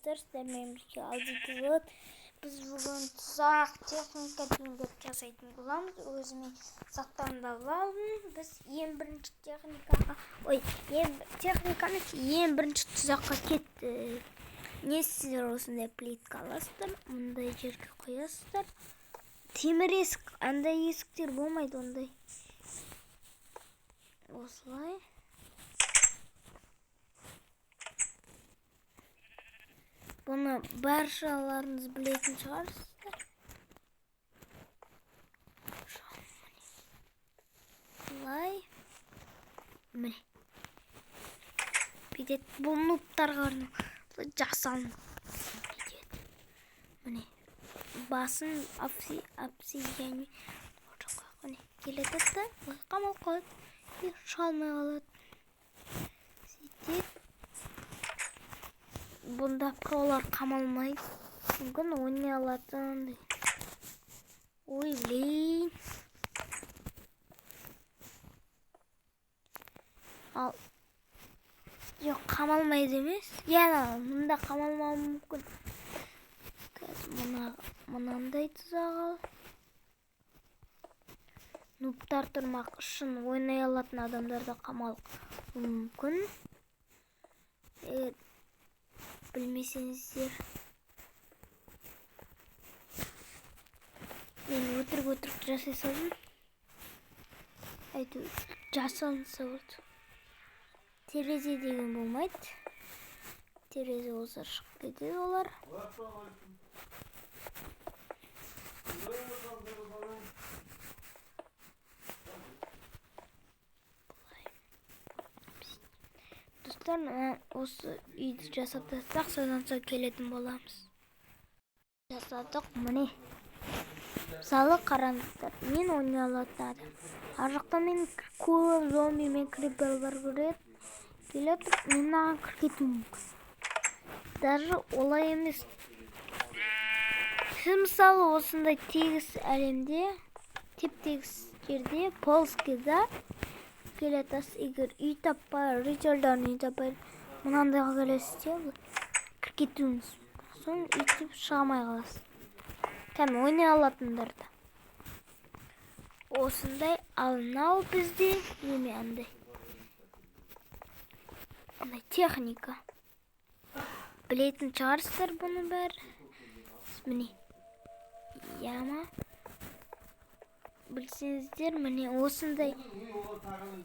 Достар, сіздермен бірге Алди. Біз бүгін тұзақ техника дегенді жасайтын боламыз. Өзіме заттарымды алып алдым. Біз ең бірінші техникаға, ой, ең техника емес, ең бірінші тұзаққа кеттік. Не сіздер осындай плитка аласыздар, мындай жерге қоясыздар. Темір есік, андай есіктер болмайды ондай. Осылай. Бұны баршаларыңыз білетін шығарсыздар. Былай. Міне. Бүйтеді. Бұл нубтарға арналған жасалынып кетеді. Міне. Басын обсидиан міне келеді да былай қамалып қалады. И шыға алмай қалады. Сөйтеді. Бұнда пролар қамалмайды. Мүмкін ойнай алатын. Ой, блин. Ал жоқ, қамалмайды емес. Иә, мұнда қамалмауы мүмкін. Қазір мынандай тұзақ ал. Нубтар тұрмақ үшін ойнай алатын адамдар да қамалуы мүмкін. Білмесеңіздер. Мен өтірік жасай салдым. Әйтеуір жасалынса болды. Терезе деген болмайды. Терезе болса шығып кетеді олар. Достар, осы үйді жасап тастақ, содан соң келетін боламыз. Жасадық, міне. Мысалы, қараңыздар, мен ойнай алатын адам. Ар жақта мен көп зомби мен криперлар көреді. Келе тұрып, мен маған кіріп кетуім мүмкін. Даже олай емес. Сіз мысалы осындай тегіс әлемде, теп-тегіс жерде, плоскийда келе жатасыз. Егер үй таппай, рыцарьлардың үй таппай, мынандайға келесіз де, кіріп кетуіңіз мүмкін. Соны өйтіп шыға алмай қаласыз. Кәдімгі ойнай алатындар да. Осындай, ал мынау бізде неме андай. Андай техника. Білетін шығарсыздар бұны бәрі. Міне. Яма. Білсеңіздер, міне осындай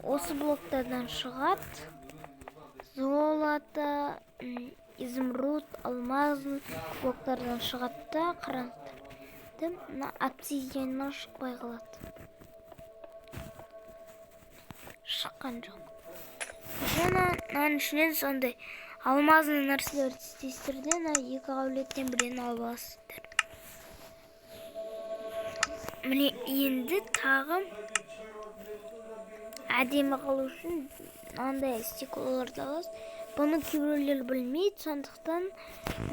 осы блоктардан шығады. Золото, изумруд, алмаз блоктардан шығады да, қараңыздар. Мына обсидианнан шықпай қалады. Шыққан жоқ. Жаңа мынаның ішінен сондай алмазный нәрселерді іздестір де, мына екі қабілеттен біреуін алып аласыздар. Міне енді тағы әдемі қылу үшін мынандай стеклоларды аласыз. Бұны кейбіреулер білмейді, сондықтан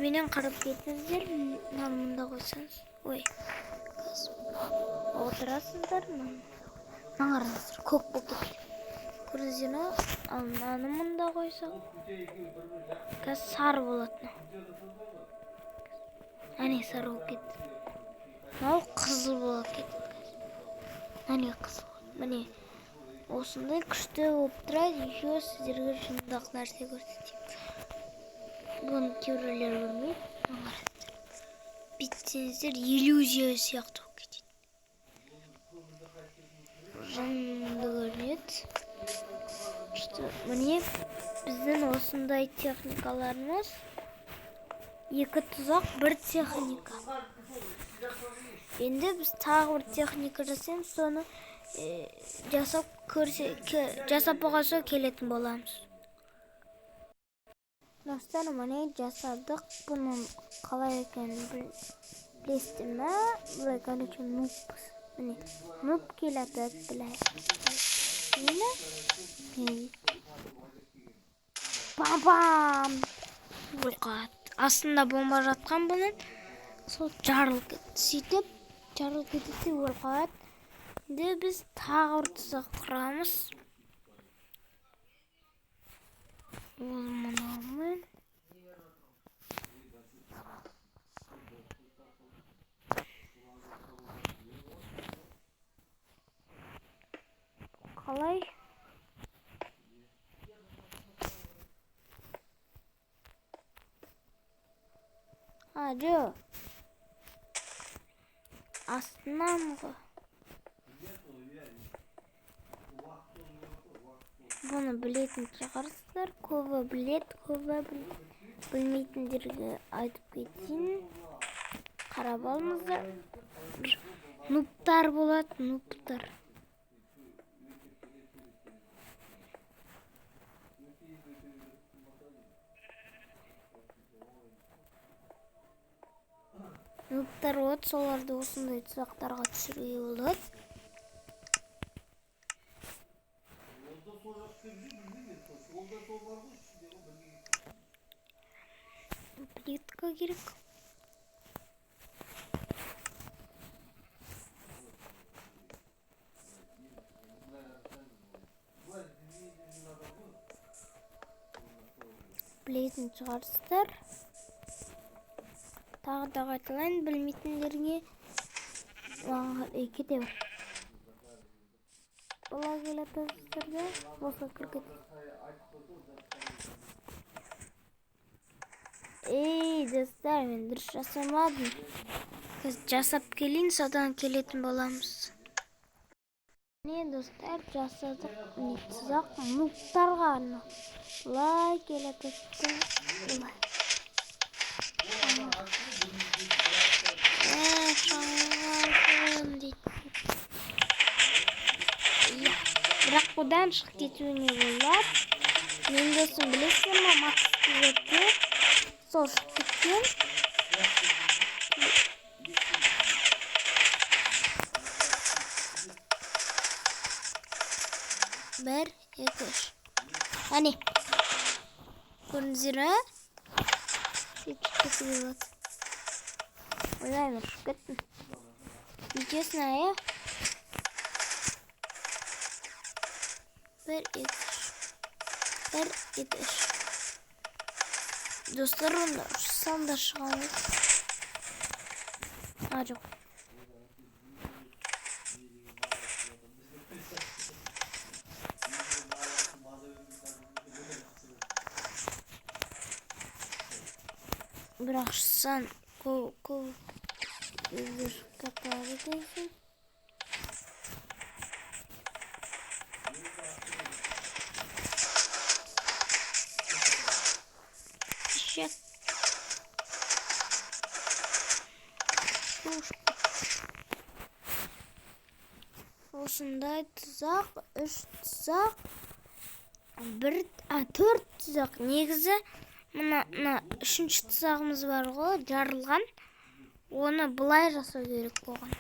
менен қарап кетіңіздер. Мынаны мында қойсаңыз. Ой, отырасыздар. Мынаны қараңыздар, көк болып кетті. Көрдіңіздер ме? Ал мынаны мында қойсақ, қазір сары болады. Әне сары болып кетті. Мынау қызыл болып кетті. Әне қызыл. Міне осындай күшті болып тұрады. Еще сіздерге шындық нәрсе көрсетейін. Бұны кейбіреулер көрмейді. Мына қараңыздар. Бүйтсеңіздер иллюзия сияқты болып кетеді. Жынды көрінеді. Күшті. Міне біздің осындай техникаларымыз. Екі тұзақ, бір техника. Енді біз тағы бір техника жасаймыз, соны жасап жасап болған соң келетін боламыз. Достар, міне жасадық. Бұның қалай екенін білесіздер ме? Былай, короче, нуб. Міне, нуб келеді былай. Міне. Бам-бам! Өліп. Астында бомба жатқан бұның. Сол жарылып кетті. Сөйтіп жарылып кетеді де өліп қалады. Енді біз тағы бір тұзақ құрамыз. Ол мынаумен. Қалай? А, жоқ. Астынан ғой. Бұны білетін шығарсыздар. Көбі біледі, көбі білмейтіндерге айтып кетейін. Қарап алыңыздар. Бір нубтар болады, нубтар. Нубтар болады, соларды осындай тұзақтарға түсіруге болады. Плитка керек. Білетін шығарсыздар. Тағы да қайталайын, білмейтіндерге кете бер. Бола келатасыздар да, болса кіріп кетесіз. Ей, достар, мен дұрыс жасамадым. Қазір жасап келейін, содан келетін боламыз. Міне, достар, жасадық. Міне, тұзақ нубтарға арналған. Былай келатасыздар, былай. Шаңғалдым дейді. Иә, бірақ бұдан шығып кетуіне болады. Мен досым білесіздер ма, Макс Кизетті сол шығып кеткен. Бір, екі, үш. Әне. Көрдіңіздер ме? Сөйтіп шығып кетуге болады. Ойбай, мен шығып кеттім. Нечестно, иә? Бір, екі, үш. Бір, екі, үш. Достар, онда ұшсам да шыға алмайды. А, жоқ. Бірақ ұшсаң көп кезде шығып кетеді екенсің. Ишек. Осындай тұзақ, үш тұзақ, бір, а, төрт тұзақ. Негізі мына үшінші тұзағымыз бар ғой, жарылған. Оны былай жасау керек болған.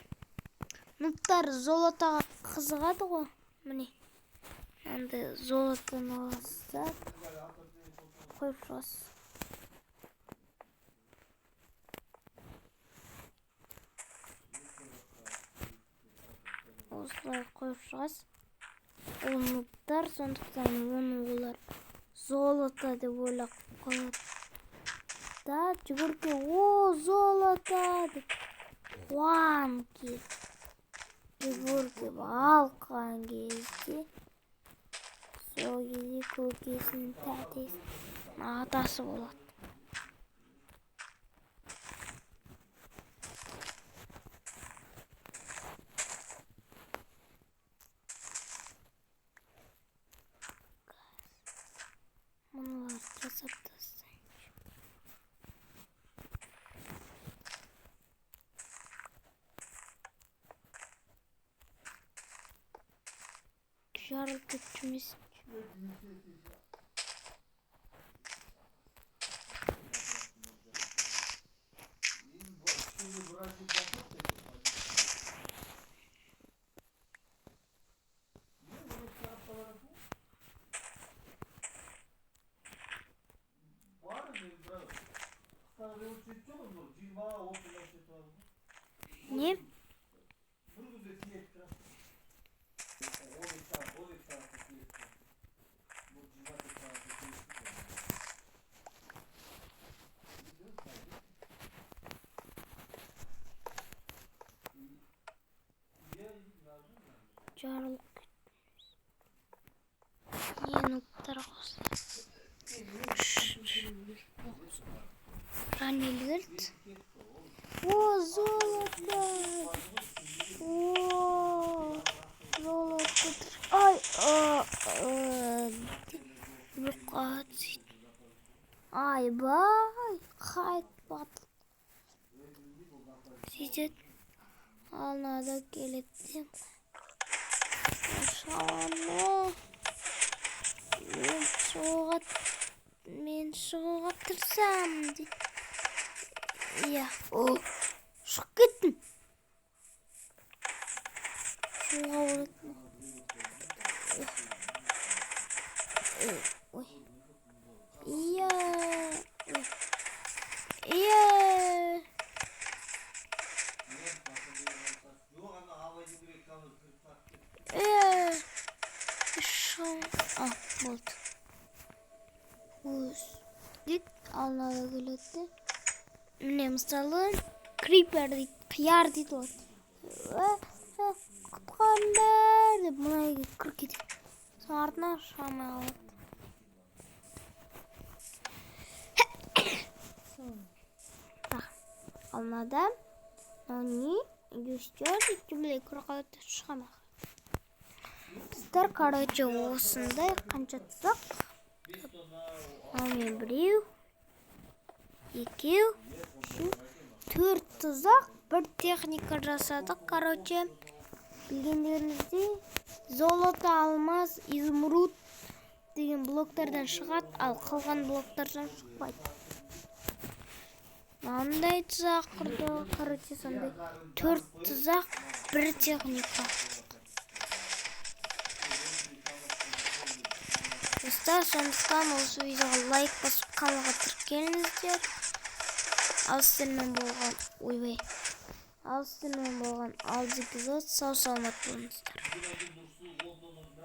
Нубтар золотоға қызығады ғой. Міне. Мынандай золотоны аласыз да қойып шығасыз. Осылай қойып шығасыз. Ол нубтар, сондықтан оны олар золото деп ойлап қалады. Да, жүгіріп келіп, о, золото деп қуанып келіп, жүгіріп келіп алқан кезде, сол кезде көкесінің тәтесінің атасы болады. Мыналарды жасап тастайыншы. Жарылып кетіп жүрмесінші. Не? Жарылып кеттіңіз. Тағы нелер келді? О, золото! О, золото! Ай, блокқа түседі. Айбай, қайтпады. Сөйтеді. Алынада келеді. Шаманы. Мен шығуға тырысамын дейді. Иә, о, шығып кеттім. Шығуға болады. Ой. Иә. Ой. Иә. Иә. А, болды. Өз дейді, алдына келеді. Міне, мысалы, крипер дейді, қияр дейді ғой. Құтқарыңдар деп мына үйге кіріп кетеді. Соның артынан шыға алмай қалады. Так, ал мынада мынау не? Үйге дейді, былай кіріп қалады, шыға алмай қалады. Достар, короче, осындай қанша тұзақ? Ал мен біреу, екеу, үшеу, төрт тұзақ, бір техника жасадық, короче. Білгендеріңіздей, золото, алмаз, изумруд деген блоктардан шығады, ал қалған блоктардан шықпайды. Мынандай тұзақ құрдық, короче, сондай төрт тұзақ, бір техника. Достар, сондықтан осы видеоға лайк басып, каналға тіркеліңіздер. Ал сіздермен болған, ойбай, ал сіздермен болған Алды эпизод. Сау саламат болыңыздар.